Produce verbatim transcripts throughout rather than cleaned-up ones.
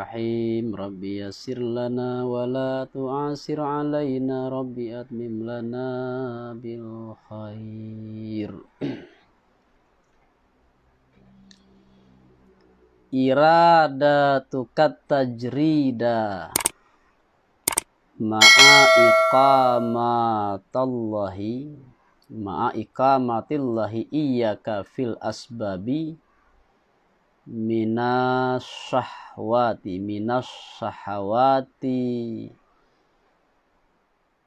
Rahim, Rabbi yassir lana wa la tu'assir alaina, Rabbi atmim lana bil khair. Iradatukat tajrida ma'a iqamatallahi, ma'a iqamatillahi iyyaka fil asbabi, minasyahwati, minasyahawati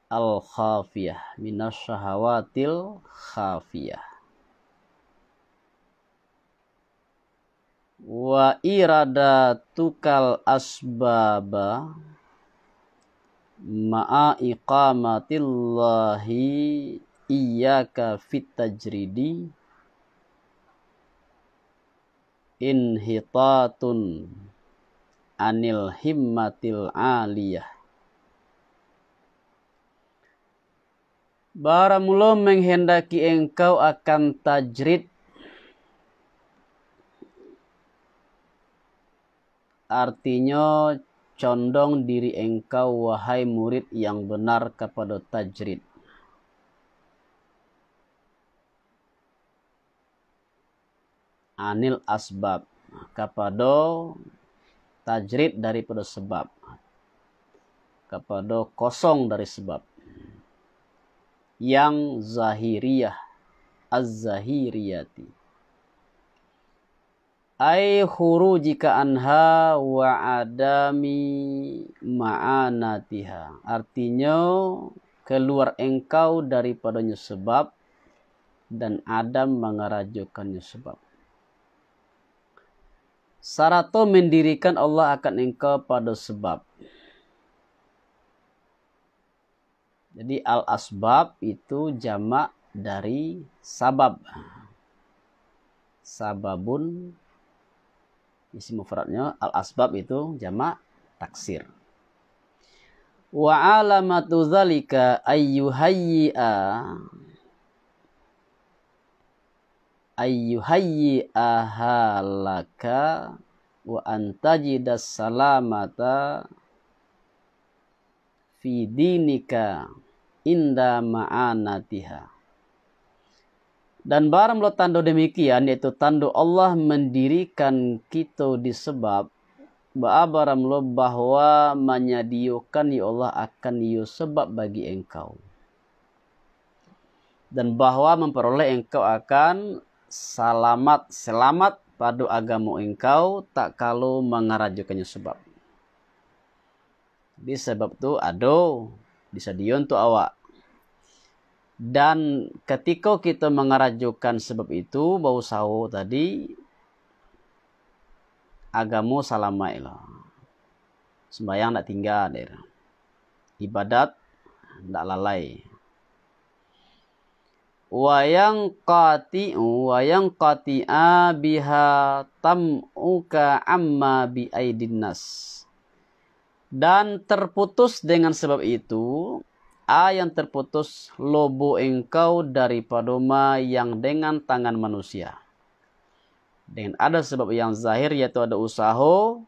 al khafiyah, minasyahawatil khafiyah. Wa iradatukal asbaba ma'a iqamatillahi iyyaka fit tajridi inhitatun anil himmatil aliyah. Baramulo menghendaki engkau akan tajrid, artinyo condong diri engkau, wahai murid, yang benar kapado tajrid. Anil asbab, kapado tajrid daripado sebab, kapado kosong dari sebab, yang zahiriyah, az-zahiriyati. Ai khurujika anha wa adami ma'anatiha. Artinyo, keluar engkau daripadonyo sebab, dan adam mangarajokannyo sebab. Sarato mendirikan Allah akan engkau pado sebab. Jadi, al-asbab itu jamak dari sabab. Sababun, isim mufradnyo, al-asbab itu jamak taksir. Wa alamatu zalika ayyuhayyi'a, ayyuhayyi'aha laka wa antajidas salamata fi dinika inda ma'anatiha. Dan baramulo tando demikian, yaitu tando Allah mandirikan kito di sabab, baa baramulo bahwa manyadiyokan, ya Allah, akan iyo sabab bagi engkau, dan bahwa mamparoleh engkau akan salamat, selamat pado agamo engkau, tak kalo mangarajokannyo sabab. Jadi, sabab tu ado, disadiyo untuak awak. Dan katiko kito mangarajokan sabab itu, bausaho tadi, agamo salamaik lo. Sumbayang ndak tingga dek. Ibadat ndak lalai. Wa yanqati'u, wa yanqati'a biha tam'uka amma bi aidin nas. Dan terputus dengan sebab itu, a yang terputus lobo engkau daripado ma yang dengan tangan manusia. Dengan ado sebab yang zahir, yaitu ado usaho,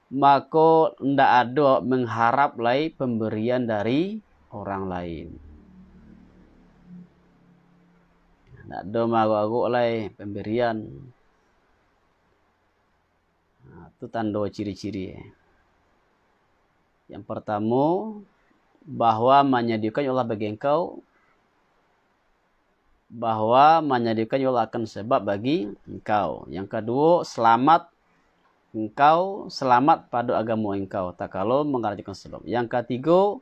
mako ndak ado mengharap lai pemberian dari orang lain. Ndak ado maagok-agok lai pemberian. Nah, tu tando ciri-ciri. Yang pertamo, bahwa manyadiakan Allah bagi engkau, bahwa manyadiakan Allah akan sebab bagi engkau. Yang kaduo, selamat engkau, selamat pado agamo engkau, takalo mangarajokan sebab. Yang katigo,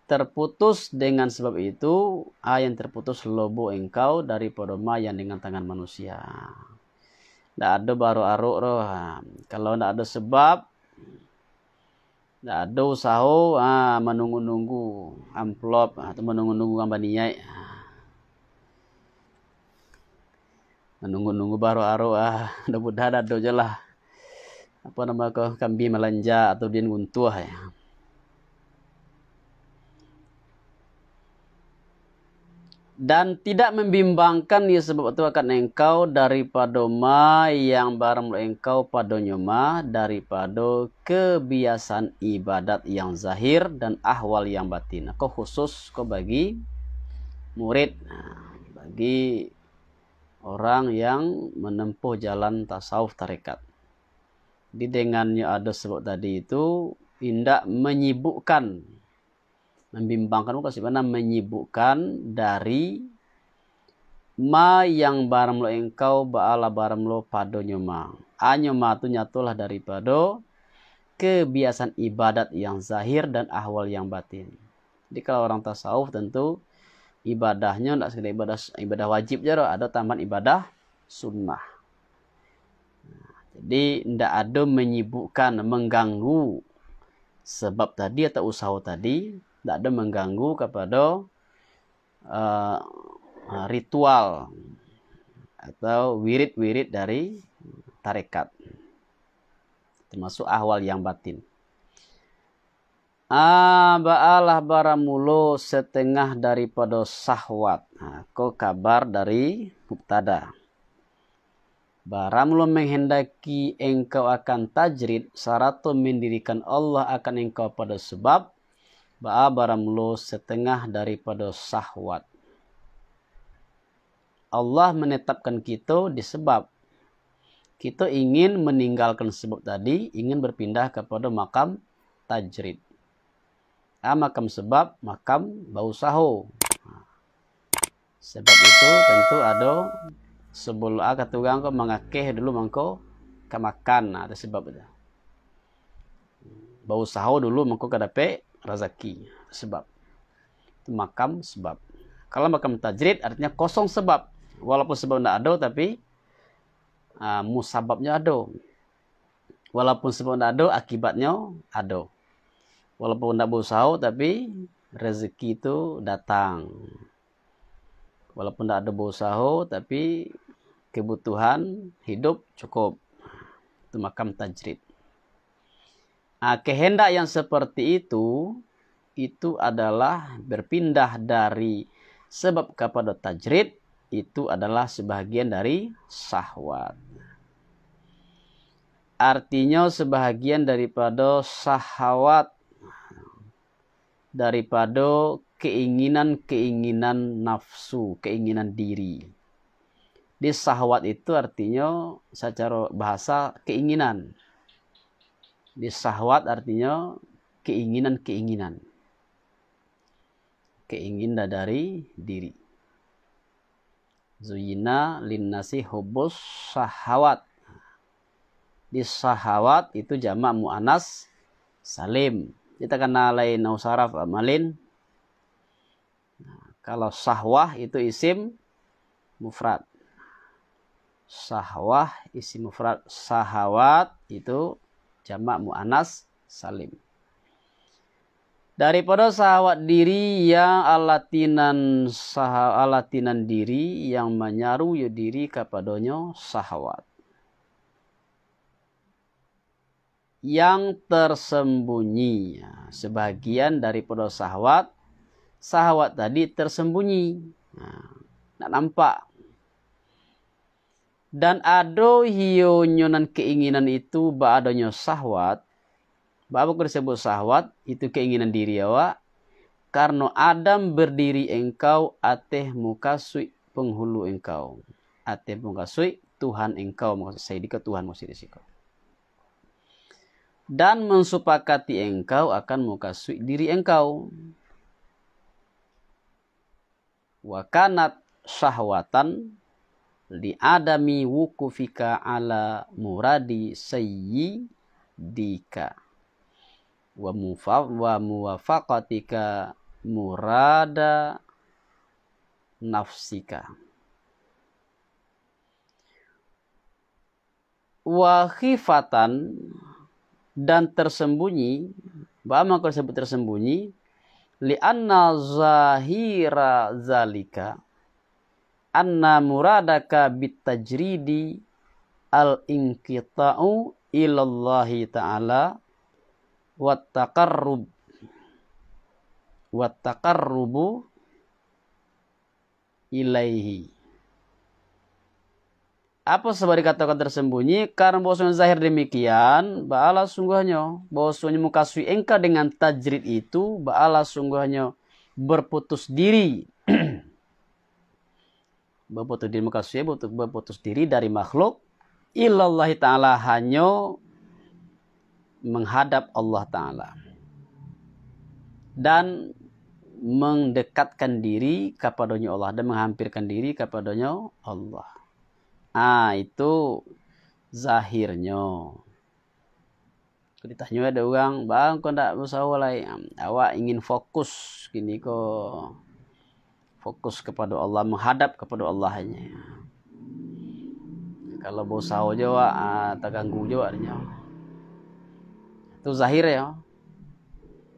terputus dengan sebab itu, a yang terputus lobo engkau daripado ma yang dengan tangan manusia. Ndak ado baarok-arok doh. Kalau ndak ado sebab, ndak ado usaho, ah, manunggu-nunggu amplop, ah, atau manunggu-nunggu urang baniaik. Manunggu-nunggu baarok-arok, ah, mudah-mudahan ado je lah. Apo namo ko, kambiang malanja atau dian guntuah, ya. Dan tidak mambimbangkan iyo sabab tu akan engkau daripado ma yang baramulo engkau padonyo ma, daripado kabiasaan ibadat yang zahir dan ahwal yang batin. Ko khusus ko bagi murid, nah, bagi orang yang menempuh jalan tasawuf tarekat. Jadi, dengannyo ado sabab tadi itu, indak manyibukkan, mambimbangkan bukan, sabananyo manyibukkan dari ma yang baramulo engkau, baalah baramulo padonyo ma. Anyo ma tu nyatolah daripado kabiasaan ibadat yang zahir dan ahwal yang batin. Jadi, kalau orang tasawuf, tentu ibadahnyo ndak sekedar ibadah, ibadah wajib je doh, ado tambahan ibadah sunnah. Jadi, ndak ado manyibukkan, mangganggu sabab tadi atau usaho tadi, ndak ado mangganggu kapado, eh, ritual atau wirid-wirid dari tarekat, termasuk ahwal yang batin. Ah, baalah baramulo satangah daripado sahwat. Ha, ko kabar dari mubtada. Baramulo manghendaki engkau akan tajrid, sarato mandirikan Allah akan engkau pado sabab, baa baramulo satangah daripado sahwat. Allah manetapkan kito di sabab. Kito ingin maninggalkan sabab tadi, ingin bapindah kapado makam tajrid. A, makam sabab, makam bausaho. Sabab itu tantu ado, sabalun a kata urang ko mangakeh dulu mangko ka makan, nah, itu sabab itu. Bausaho dulu mangko ka dapek razaki, sabab. Itu makam sabab. Kalau makam tajrid artinya kosong sabab. Walaupun sabab ndak ado, tapi, ah, musababnyo ado. Walaupun sabab ndak ado, akibatnyo ado. Walaupun ndak bausaho, tapi rezeki tu datang. Walaupun ndak ado bausaho, tapi kebutuhan hidup cukup. Itu makam tajrid. Ah, kehendak yang seperti itu, itu adalah berpindah dari sabab kapado tajrid, itu adalah sebahagian dari sahwat. Artinyo, sebahagian daripado sahwat, daripado keinginan-keinginan nafsu, keinginan diri. Di sahwat itu artinyo, sacaro bahasa, keinginan. Di sahwat artinyo keinginan-keinginan. Keinginan dari diri. Zuyina linnasi hubus sahawat. Di sahawat itu jamak muannas salim. Kita kana lai nau saraf amalin. Nah, kalau sahwah itu isim mufrad. Sahwah isim mufrad. Sahawat itu jamak muannas salim. Daripado sahwat diri yang alatinan saha-, alatinan diri yang manyaru yo diri kapadonyo sahwat. Yang tersembunyi. Nah, sebahagian daripado sahwat, sahwat tadi tersembunyi. Nah, ndak nampak. Dan ado hiyonyo nan keinginan itu baadonyo sahwat. Baa kok disebut sahwat? Itu keinginan diri awak. Karno Adam berdiri engkau ateh mukasuik penghulu engkau. Ateh mukasuik Tuhan engkau, maksud Sayyidika Tuhan maksud di siko. Dan mensupakati engkau akan mukasuik diri engkau. Wa kanat syahwatan li adami wukufika ala muradi sayyidika wa mufa-, wa muwafaqatika murada nafsika. Wa khifatan, dan tersembunyi. Baa mangko disebut tersembunyi? Li anna zahira zalika anna muradaka bitajridi al-inqita'u ilallahi ta'ala wa taqarrub, wa taqarrubu ilaihi. Apo sabab dikatokan tersembunyi? Karano bahwasonyo zahir demikian, baalah sungguahnyo, bahwasonyo mukasuik engkau dengan tajrid itu, baalah sungguahnyo berputus diri. Berputus diri mukasuik, berputus diri dari makhluk, ilallahi ta'ala, hanyo menghadap Allah Ta'ala. Dan mendekatkan diri kapadonyo Allah, dan menghampirkan diri kapadonyo Allah. Ah, itu zahirnyo. Kok ditanyo ado urang, "Bang, kok ndak bausaho lai?" Awak ingin fokus kini ko, fokus kepada Allah, menghadap kepada Allah hanya. Kalau bausaho jo awak, ah, terganggu jo awak nyo. Itu zahir ya.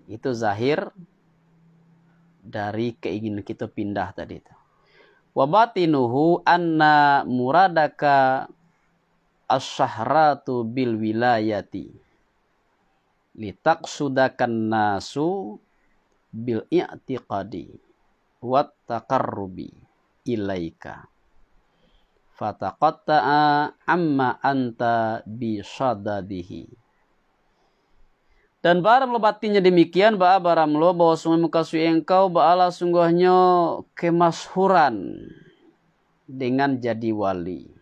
Itu zahir dari keinginan kita pindah tadi tu. Wa batinuhu anna muradaka asyahratu bil wilayati, litaqsudakan nasu bil i'tiqadi wat taqarrubi ilaika, fataqatta'a amma anta bisadadihi. Dan baramlo batinnyo demikian, baa baramlo bahwasonyo mukasuik engkau baalah sungguahnyo kemasyhuran dengan jadi wali.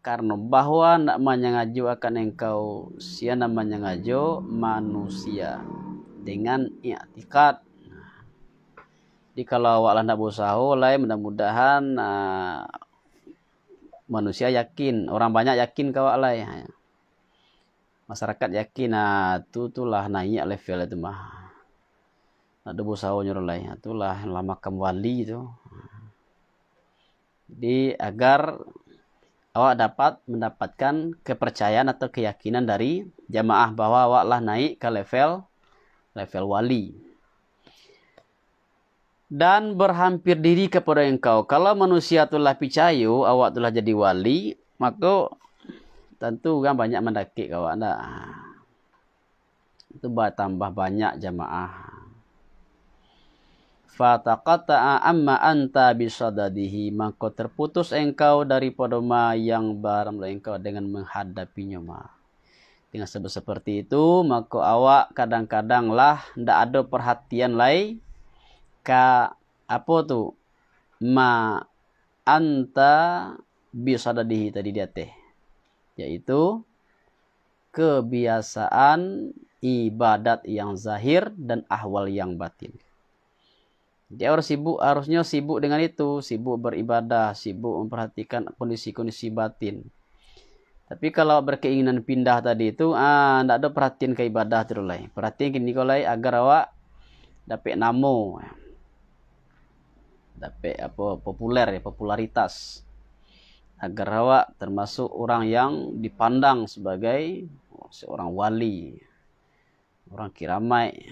Karano bahwa nak manyangajo akan engkau, sia nan manyangajo manusia dengan iktikad. Jadi kalau awak lah ndak bausaho lai, mudah-mudahan, ah, manusia yakin, orang banyak yakin ka awak lai. Masyarakat yakin, ah, tu, tu lah naiak level tu mah. Ndak ado bausaho nyo lai, tu lah, lah makam wali tu. Jadi, agar awak dapat mendapatkan kepercayaan atau keyakinan dari jamaah bahwa awak lah naik ka level, level wali. Dan berhampir diri kepada engkau. Kalau manusia tu lah picayo, awak tu lah jadi wali, mako, tantu urang banyak mandakek ka awak, ndak? Itu batambah banyak jamaah. Fataqatta'a amma anta bisadadihi, mako terputus engkau daripado ma yang baramlo engkau dengan menghadapinyo ma. Dengan sebab seperti itu, mako awak kadang-kadang lah ndak ado perhatian lai ka apo tu, ma anta bisadadihi tadi di ateh, yaitu kebiasaan ibadat yang zahir dan ahwal yang batin. Jadi, harus sibuk, harusnyo sibuk dengan itu, sibuk beribadah, sibuk memperhatikan kondisi-kondisi batin. Tapi kalau berkeinginan pindah tadi tu, ah, ndak ado perhatian ka ibadah tu lai. Perhatian kini ko lai agar awak dapek namo, dapek apo, populer ya, popularitas. Agar awak termasuk orang yang dipandang sebagai seorang wali, orang kiramaik,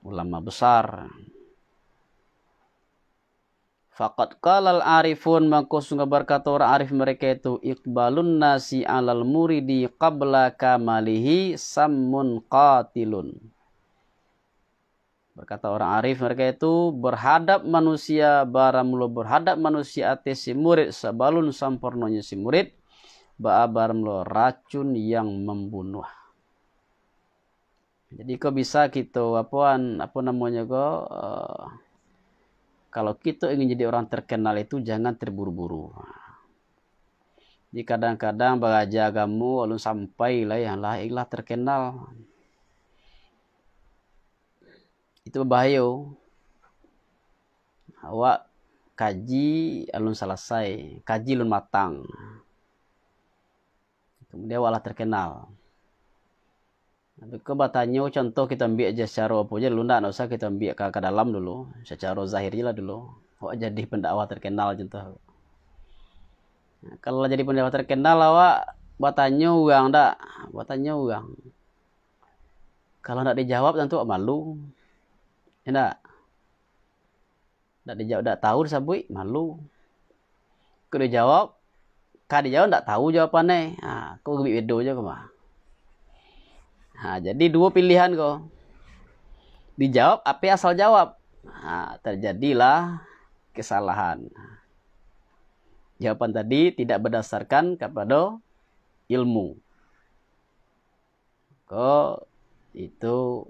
ulama besar. Faqad qalal arifun, mako sungguah berkata orang arif mereka itu, "Iqbalun nasi alal muridi qabla kamalihi sammun qatilun." Berkata orang arif mereka itu, berhadap manusia, baramulo berhadap manusia ateh si murid, sabalun sampornonyo si murid, baa baramulo racun yang membunuh. Jadi, kok bisa kito, apoan, apo namonyo ko, eh, kalau kito ingin jadi orang terkenal itu, jangan terburu-buru. Jadi, kadang-kadang baraja agamo, alun sampai lah, yang lah, lah terkenal. Itu bahayo. Awak kaji alun salasai, kaji alun matang. Kemudian awak lah terkenal. Tapi ko batanyo, contoh kito ambiak je sacaro apo je dulu, ndak, ndak usah kito ambiak ka, ka dalam dulu, sacaro zahir je lah dulu. Awak jadi pendakwah terkenal contoh. Nah, kalau lah jadi pendakwah terkenal, awak batanyo urang ndak? Batanyo urang. Kalau ndak dijawab, tantu awak malu. Ya ndak? Ndak dijawab, ndak tahu disabuik, malu. Kok dijawab, ka dijawab ndak tahu jawabannya. Ha, kok gabik bedo je ko mah. Ha, jadi duo pilihan ko. Dijawab, ape asal jawab. Ha, terjadilah kesalahan. Jawaban tadi tidak berdasarkan kepada ilmu. Ko itu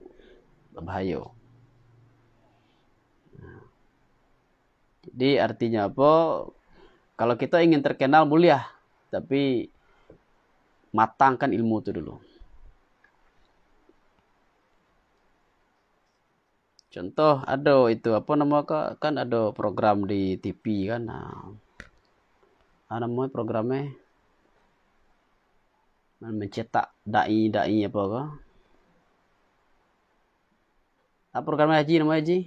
babahayo. Jadi artinya apa? Kalau kita ingin terkenal boleh, tapi matangkan ilmu tu dulu. Contoh, ado itu, apa namo ka-, kan ado program di T V kan. Nah. Apa namo programnyo? Mencetak dai-dai apa ka? Apa programnyo Haji, namo Haji?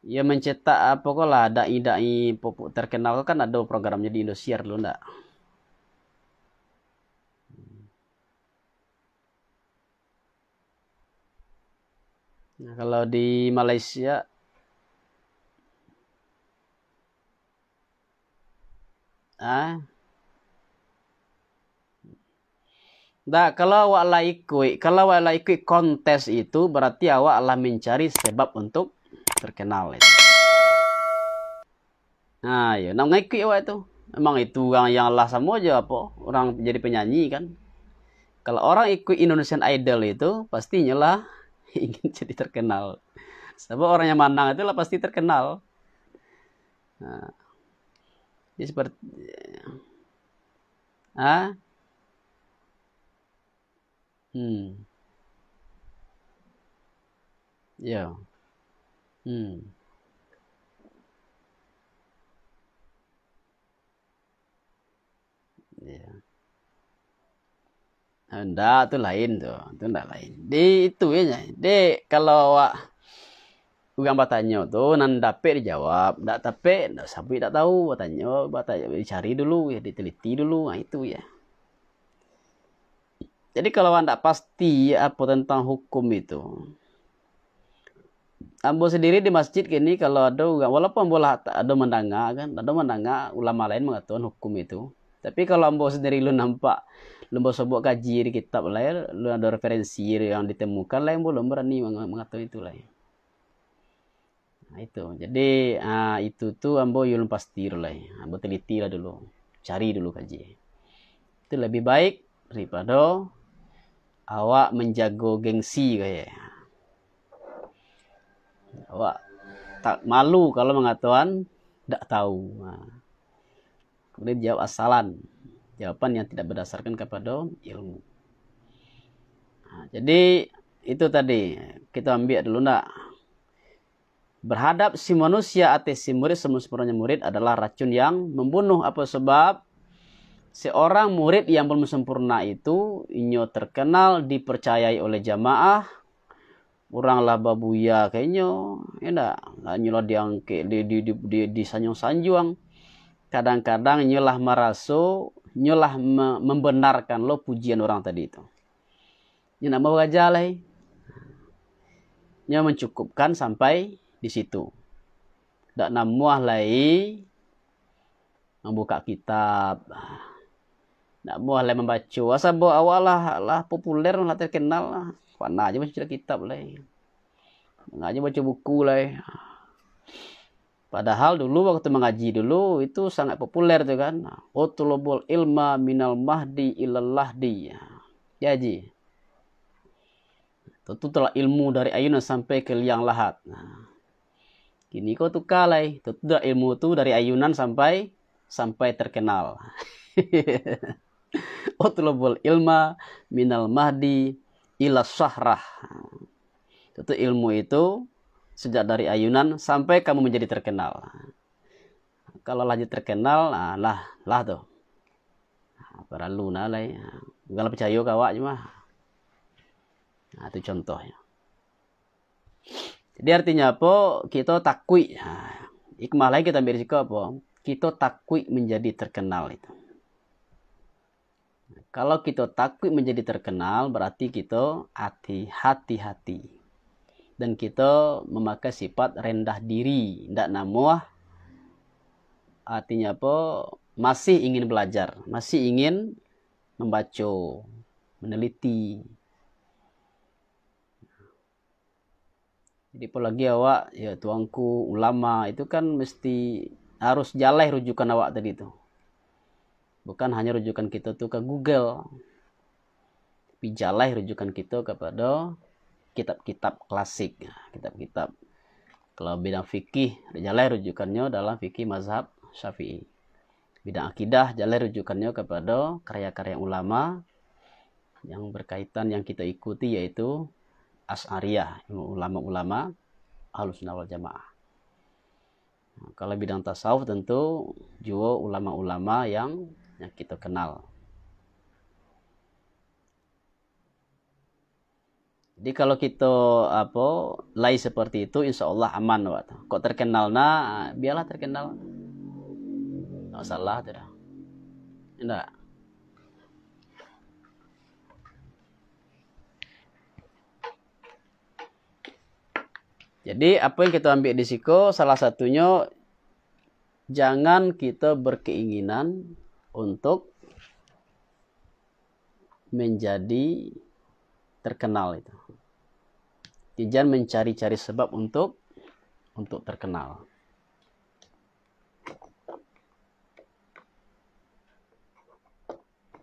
Ya mencetak apa ko lah, dai-dai popo-, terkenal ko kan ado programnyo di Indosiar dulu ndak? Nah, kalau di Malaysia, ah, ndak, kalau awak lah ikuik, kalau awak lah ikuik kontes itu, berarti awak lah mencari sebab untuk terkenal itu. Nah, yo, nak mangaikuik awak tu. Memang itu urang yang lah samo jo apo, urang jadi penyanyi kan. Kalau orang ikuik Indonesian Idol itu, pastinyo lah ingin jadi terkenal. Sebab orang yang manang itu lah pasti terkenal. Nah, jadi seperti, ah, hmm, ya, hmm, ya. Ndak, tu lain tu. Tu ndak lain. Di itu je. Dek, kalau awak urang batanyo tu, nan dapek dijawab, ndak dapek, ndak sabuik ndak tahu. Batanyo, batanyo, dicari dulu, ya, diteliti dulu. Nah, itu ya. Jadi, kalau awak ndak pasti apo tentang hukum itu, ambo sendiri di masjid kini, kalau ado urang, walaupun ambo lah ta-, ado mandanga kan, ado mandanga ulama lain mangatokan hukum itu. Tapi kalau ambo sendiri lun nampak, lun basobok kaji di kitab lain, lun ado referensi yang ditemukan lain, ambo lun barani manga-, mangatokan itu lai. Nah, itu. Jadi, ah, itu tu ambo ulun pasti dulu lai. Ambo teliti lah dulu. Cari dulu kaji. Itu lebih baik daripado awak manjago gengsi ko ya. Awak tak malu kalau mangatokan dak tahu. Nah. Kemudian jawab asalan. Jawaban yang tidak berdasarkan kepada ilmu. Nah, jadi itu tadi, kita ambil dulu ndak? Berhadap si manusia ateh si murid, sempurnonyo murid adalah racun yang membunuh. Apa sebab? Seorang murid yang belum sempurna itu, inyo terkenal dipercayai oleh jamaah, urang lah babuya ka inyo, ya ndak? Lah inyo lah diangkek, di, di, di, di, disanjuang-sanjuang. Kadang-kadang inyo lah maraso, inyo lah me-, membenarkan lo pujian urang tadi tu. Nyo ndak mau baraja lai. Nyo mancukupkan sampai di situ. Ndak namuah lai mambukak kitab. Ndak namuah lai mambaco. Asal bo-, awak lah, lah populer, lah terkenal lah. Kana aja baco kitab lai. Kana aja baco buku lai. Padahal dulu waktu mangaji dulu, itu sangat populer tu kan. Utlubul ilma minal mahdi ilal lahdi. Ya, Ji. Tuntulah ilmu dari ayunan sampai ke liang lahat. Nah, kini ko tuka lai. Tuntulah ilmu tu dari ayunan sampai, sampai terkenal. Utlubul ilma minal mahdi ila sahrah. Itu ilmu itu sejak dari ayunan sampai kamu menjadi terkenal. Kalau lah jadi terkenal, ah, lah, lah tu. Ah, paralu nah lai. Ah, bukanlah percaya ka awak je mah. Nah, itu contohnya. Jadi artinya apa? Kita takuik. Ha, hikmah lain kita ambil risiko apa? Kita takuik menjadi terkenal itu. Kalau kita takuik menjadi terkenal, berarti kita hati-, hati-hati. Dan kita memakai sifat rendah diri, ndak namuah, artinya apa? Masih ingin belajar, masih ingin membaco, meneliti, Jadi apolagi awak, ya, tuanku, ulama, itu kan mesti harus jaleh rujukan awak tadi tu. Bukan hanya rujukan kito tu ka Google. Tapi jaleh rujukan kito kapado kitab-kitab klasik, kitab-kitab. Kalau bidang fikih, jaleh rujukannyo dalam fikih mazhab Syafi'i. Bidang akidah, jaleh rujukannyo kapado karya-karya ulama yang berkaitan, yang kito ikuti, yaitu Asy'ariyah, ulama-ulama Ahlussunnah wal Jamaah. Kalau bidang tasawuf, tentu juo ulama-ulama yang, yang kito kenal. Jadi kalau kito, apo, lai seperti itu, insya Allah aman, wak. Kok terkenal na, biarlah terkenal. Tak masalah tu dah. Indak. Jadi, apa yang kita ambil di siko, salah satunyo, jangan kita berkeinginan untuk menjadi terkenal itu. Jadi, jangan mencari-cari sebab untuk, untuk terkenal.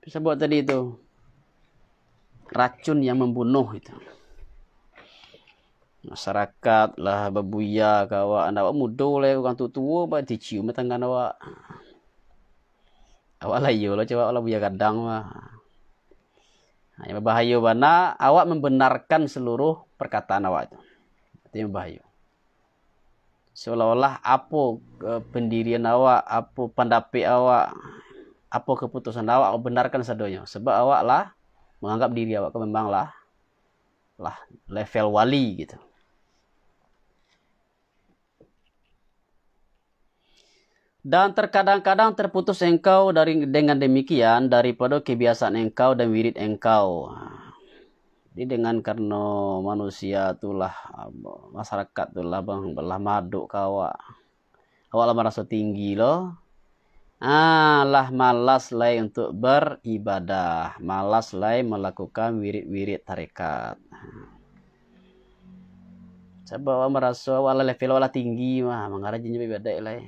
Bisa buat tadi itu. Racun yang membunuh itu. Masyarakat lah babuya ka awak, ndak awak mudo lai, urang tu tuo, ba dicium tangan awak. Awak lah iyo lah, coba lah buya gadang mah. Ha, yang babahayo bana, awak membenarkan seluruh perkataan awak tu. Itu yang babahayo. Seolah-olah apo, eh, pendirian awak, apo pandapek awak, apo keputusan awak, awak benarkan sadonyo. Sebab awak lah menganggap diri awak ko memang lah, lah level wali gitu. Dan terkadang-kadang terputus engkau dari, dengan demikian, daripado kebiasaan engkau dan wirid engkau. Jadi, dengan karano manusia tu lah, masyarakat tu lah, bang, lah madok ka awak. Awak lah maraso tinggi lo. Ah, lah malas lai untuk beribadah, malas lai melakukan wirid-wirid tarekat. Sabab awak maraso awak lah level awak lah tinggi mah, mangarajinyo ibadat lai.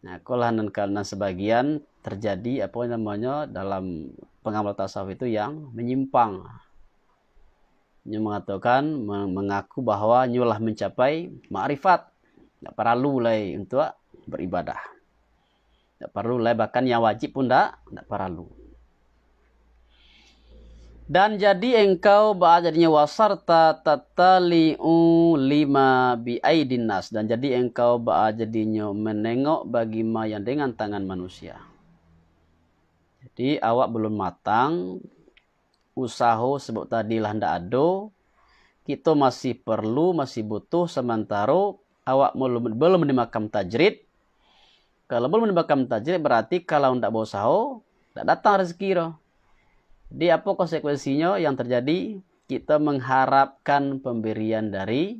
Nah, ikolah nan ka-, nan sabagian terjadi, apo namonyo, dalam pengamal tasawuf itu yang menyimpang. Nyo mangatokan, me-, mangaku bahwa nyo lah mancapai makrifat. Ndak paralu lai untuak baribadah. Ndak paralu lai, bahkan yang wajib pun ndak, ndak paralu. Dan jadi engkau baa jadinyo, wasarta tattali'u lima bi aidin nas, dan jadi engkau baa jadinyo menengok bagi ma yang dengan tangan manusia. Jadi, awak belum matang, usaho sebab tadi lah ndak ado, kito masih perlu, masih butuh, samantaro awak belum, belum di makam tajrid. Kalau belum di makam tajrid, berarti kalau ndak bausaho, ndak datang rezeki tu. Jadi, apo konsekuensinyo yang terjadi? Kito mengharapkan pemberian dari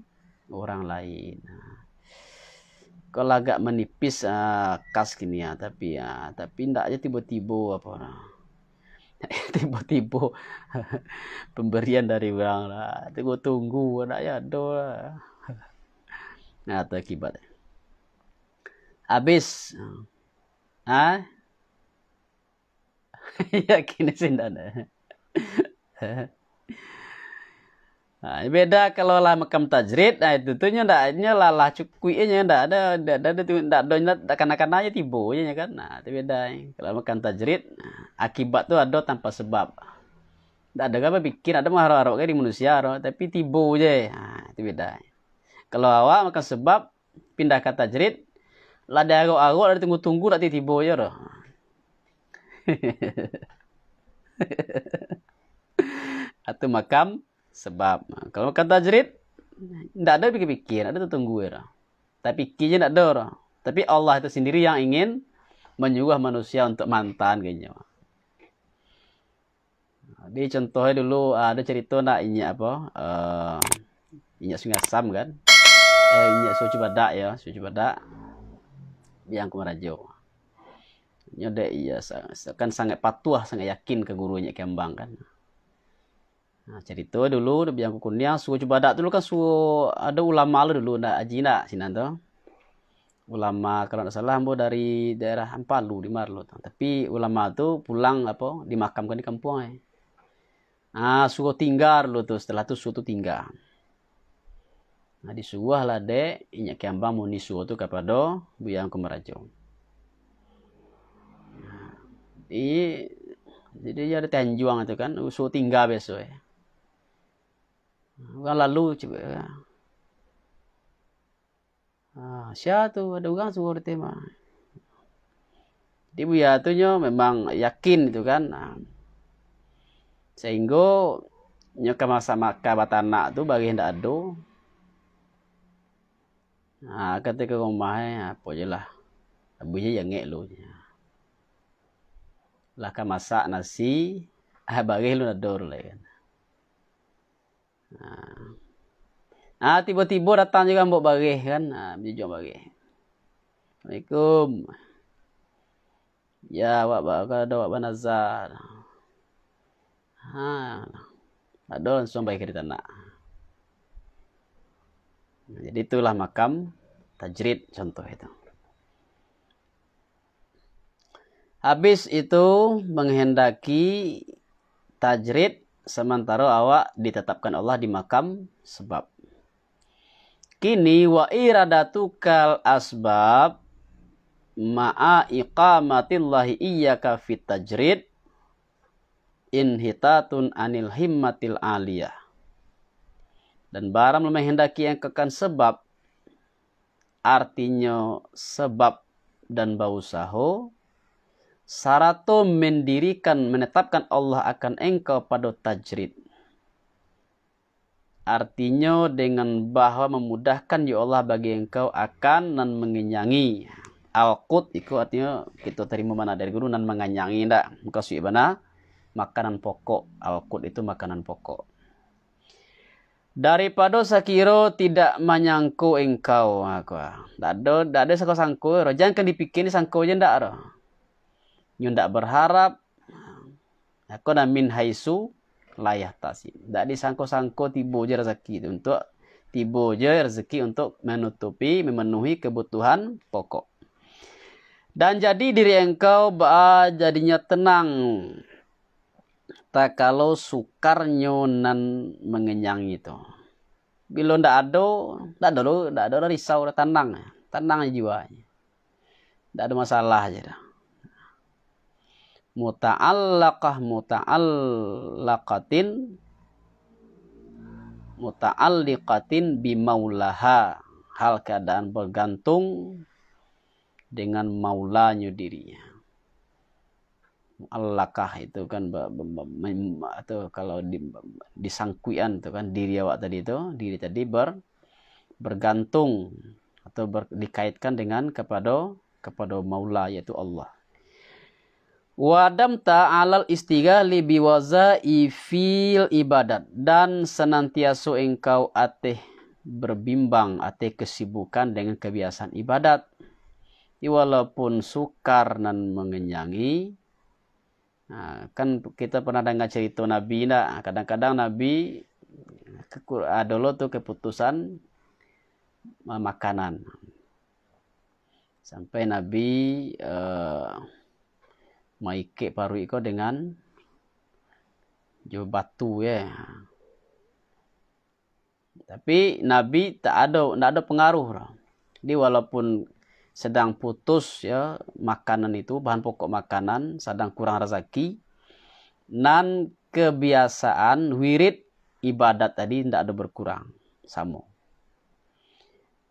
orang lain. Nah, kalau agak menipis, ah, kas kini, ah, tapi, ah, tapi ndak aja tibo-tibo, apo nah. Tibo-tibo pemberian dari orang lah. Tunggu-tunggu, ndak aja ado lah. Nah, tu akibat. Habis. Ah? Yakin sih ndak ada. Ha, beda kalau lah makam tajrid, nah, itu tu nyo ndak, nyo lah, lah cukuik nyo, ndak ada, ndak ada, ndak ada tu, ndak ada, ndak, ndak kana-kana nyo tibo je nyo kan. Nah, itu beda. Kalau makam tajrid, nah, akibat tu ado tanpa sebab. Ndak ada kan bapikia, ndak ada mengharap-harap kan di manusia tu, tapi tibo je. Ha, itu beda. Kalau awak makam sebab, pindah ka tajrid, lah diarok-arok, lah ditunggu-tunggu, ndak tibo-tibo je tu. Itu makam sebab. Kalau makam tajrid, ndak ada pikir-pikir, ndak ada tutunggu je tu. Tapi pikir je ndak ada tu. Tapi Allah itu sendiri yang ingin menyuruh manusia untuk mantan kayaknya. Jadi contohnya dulu, ah, ada cerita nak inyak apa? Eh, inyak Sungai Asam kan? Eh, inyak Sungai Cubadak ya, Sungai Cubadak. Yang Kumarajo. Nyo dek iya sa-, sa-, kan sangat patuah, sangat yakin ke guru inyak Kembang kan. Nah, carito dulu, Nabi Angku Kuniang, suo Cubadak tu dulu kan suo, ado ulama lo dulu, ndak, Aji ndak, sinan tu. Ulama, kalau ndak salah, ambo dari daerah Ampalu, di Marlo tu. Tapi ulama tu pulang, apo, dimakamkan di kampuang, eh. Ah, suo tingga dulu tu, setelah tu suo tu tingga. Nah, disuruahlah dek Inyiak Kiambang muni suo tu kapado Buya Angku Marajo. Nah, di, jadi, iyo ado tanjuang tu kan, suo tingga biaso, eh. Urang lalu cubo. Ah, sia tu, ado urang suruah di tema. Jadi Buya tu nyo memang yakin tu kan. Ah. Sahinggo nyo ka masak makan batanak tu bareh ndak ado. Ah, kato ka rumah, eh, apo je lah. Labuah je jangek lu. Lah ka masak nasi, ah, bareh lu ndak ado lai kan. Nah. Ah, tibo-tibo datang juo ambo bareh kan. Ah, manjujuang bareh. "Assalamualaikum." "Ya, awak ba-, ka ado awak banazar." Ha, ado langsuang bareh ka di tanak. Jadi itulah makam tajrid contoh itu. Habis itu menghendaki tajrid sementara awak ditetapkan Allah di makam sebab. Kini wa iradatukal asbab ma'a iqamatillahi iyyaka fit tajrid inhitatun anil himmatil aliyah. Dan barang menghendaki engkau akan sebab, artinyo sebab dan bausaho, sarato mendirikan, menetapkan Allah akan engkau pado tajrid. Artinyo dengan bahwa memudahkan, ya Allah, bagi engkau akan nan mengenyangi. Al-qut iko artinyo kito tarimo mana dari guru, nan manganyangi ndak? Mukasuik bana makanan pokok. Al-qut itu makanan pokok. Daripado sakiro tidak manyangko engkau, ha, ko. Ndak ado, ndak ado sangko-sangko, ro. Jangan dipikia ni sangko je ndak, ro. Nyo ndak berharap, ha, ko nan min haitsu la yahtasib. Ndak disangko-sangko tibo je rezeki tu untuk, tibo je rezeki untuk menutupi, memenuhi kebutuhan pokok. Dan jadi diri engkau ba-, jadinyo tenang, takalo sukarnyo nan mangenyangi tu. Bilo ndak ado, ndak ado lo, ndak ado lo risau, tanang, tanang jiwa. Ndak ado masalah je dah. Muta'allaqah muta'allaqatin, muta'alliqatin bimaulaha. Hal keadaan bergantung dengan maulanyo diri. Mu'allaqah itu kan ba-, ba-, ba-, mem-, atau kalau di, disangkuikan tu kan diri awak tadi tu, diri tadi ber-, bergantung atau ber-, dikaitkan dengan kapado, kapado Maula, yaitu Allah. Wadam ta'alal istighali biwazaifil ibadat, dan senantiaso engkau ateh berbimbang, ateh kesibukan dengan kebiasaan ibadat. Jadi, walaupun sukar nan mangenyangi, nah, kan kita pernah dengar cerita Nabi ndak? Kadang-kadang Nabi keku-, ado lo tu keputusan ma-, makanan. Sampai Nabi, eh, maikek paruik ko dengan jo batu, ya. Tapi Nabi tak ado, ndak ado pengaruh doh. Jadi walaupun sedang putus, ya, makanan itu, bahan pokok makanan, sedang kurang rezeki, nan kebiasaan wirid ibadat tadi ndak ado berkurang, samo.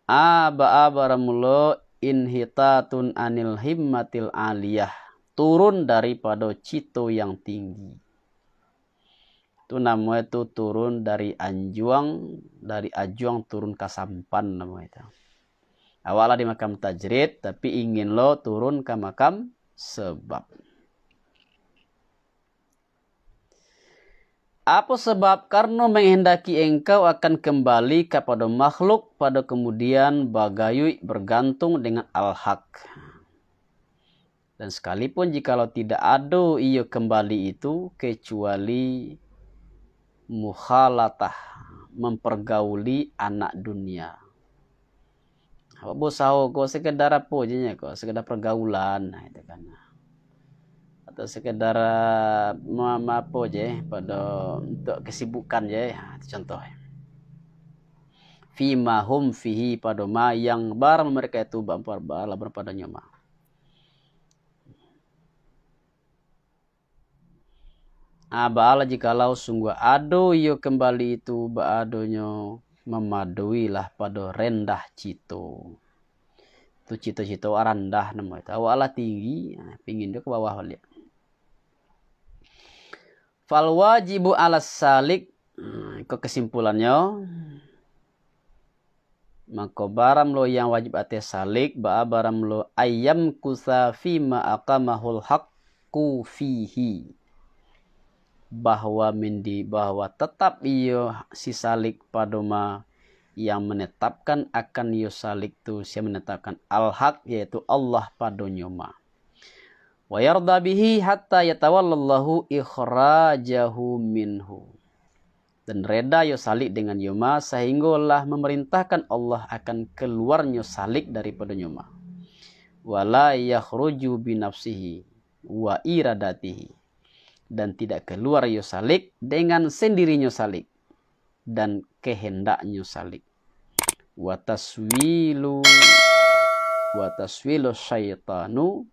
A, ba-, a, baramulo inhitatun anil himmatil aliyah, turun daripado cito yang tinggi. Tu namonyo tu turun dari anjuang, dari ajuang turun ka sampan namonyo tu. Awak lah di makam tajrid, tapi ingin lo turun ka makam sebab. Apo sebab? Karano menghendaki engkau akan kembali kapado makhluk, pado kemudian bagayuik bergantung dengan Al-Haq. Dan sekalipun jikalau tidak ado iyo kembali itu, kecuali Mukhalatah, mempergauli anak dunia. Awak bausaho ko sekedar apo je nyo ko, sekedar pergaulan, nah, itu kan. Atau sekedar, ah, ma-, ma-, apo je, pado untuk kesibukan je, ha, itu contoh. Fima hum fihi, pado ma yang barang mereka itu ba-, ba-, ba-, laban padonyo ma. Ah, baalah jikalau sungguah ado iyo kembali itu, baadonyo mamaduilah pado rendah cito. Tu cito-cito randah namo itu. Awak lah tinggi, ah, pingin jo ka bawah baliak. Fal wajibu alas salik, hmm, iko kesimpulannyo, mako baramlo yang wajib ateh salik, baa baramlo ayam kusa fima aqamahul haqqu fihi, bahwa mendi-, bahwa tetap iyo si salik pado ma yang menetapkan akan iyo salik tu, sia menetapkan al-haq, yaitu Allah padonyo ma. Wa yarda bihi hatta yatawallallahu ikhrajahu minhu. Dan reda yo salik dengan yo ma, sahinggolah memerintahkan Allah akan keluarnyo salik daripadonyo ma. Wala yakhruju binafsihi wa iradatihi. Dan tidak keluar yo salik dengan sendirinyo salik dan kehendaknyo salik. Wa taswilu, wa taswilu syaitanu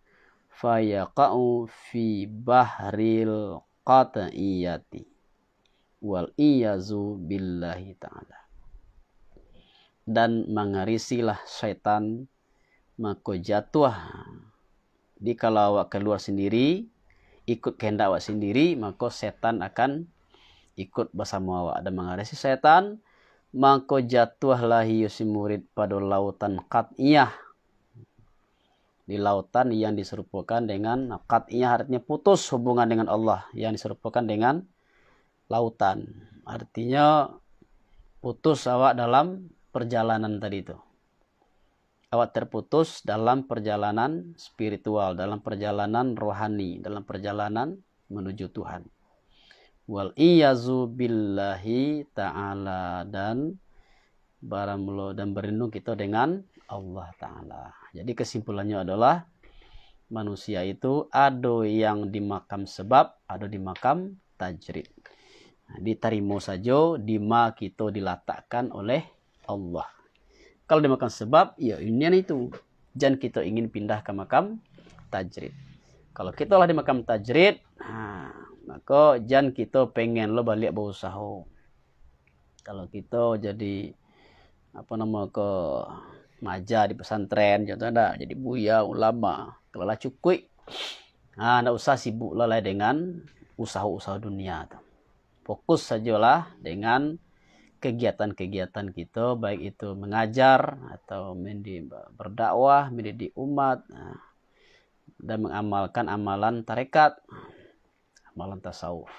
fayaqa'u fi bahril qat'iyati. Wal iyazu billahi ta'ala. Dan mangarisilah syaitan, mako jatuah. Jadi kalau awak keluar sendiri, ikut kehendak awak sendiri, mako setan akan ikut basamo awak. Dan mangarisi setan, mako jatuahlah iyo si murid pado lautan qat'iyah. Di lautan yang diserupokan dengan, nah, qat'iyah artinya putus hubungan dengan Allah, yang diserupokan dengan lautan. Artinya putus awak dalam perjalanan tadi tu. Awak terputus dalam perjalanan spiritual, dalam perjalanan rohani, dalam perjalanan menuju Tuhan. Wal iyazu billahi ta'ala, dan baramlo dan berlindung kito dengan Allah Ta'ala. Jadi kesimpulannya adalah manusia itu ado yang di makam sebab, ado di makam tajrid. Nah, ditarimo sajo di ma kito dilatakkan oleh Allah. Kalau di makam sebab, ya inian itu. Jan kito ingin pindah ka makam tajrid. Kalau kito lah di makam tajrid, ha, mako jan kito pengen lo baliak bausaho. Kalau kito jadi, apo namo ko, maja di pesantren, contoh dah, jadi buya, ulama, kalau lah cukuik, ha, ndak usah sibuk lo lai dengan usaho-usaho dunia tu. Fokus sajolah dengan kegiatan-kegiatan kito, baik itu mengajar atau mendi-, berdakwah, mendidik umat, ha, dan mengamalkan amalan tarekat, amalan tasawuf.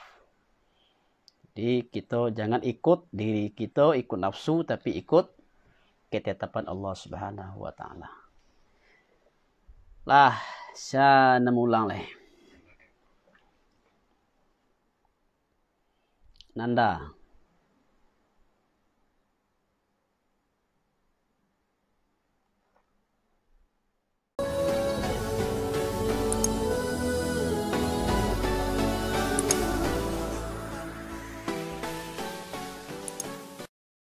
Jadi kito jangan ikut diri kito, ikut nafsu, tapi ikut ketetapan Allah Subhanahu wa Ta'ala. Lah, sa namulang leh. Nanda.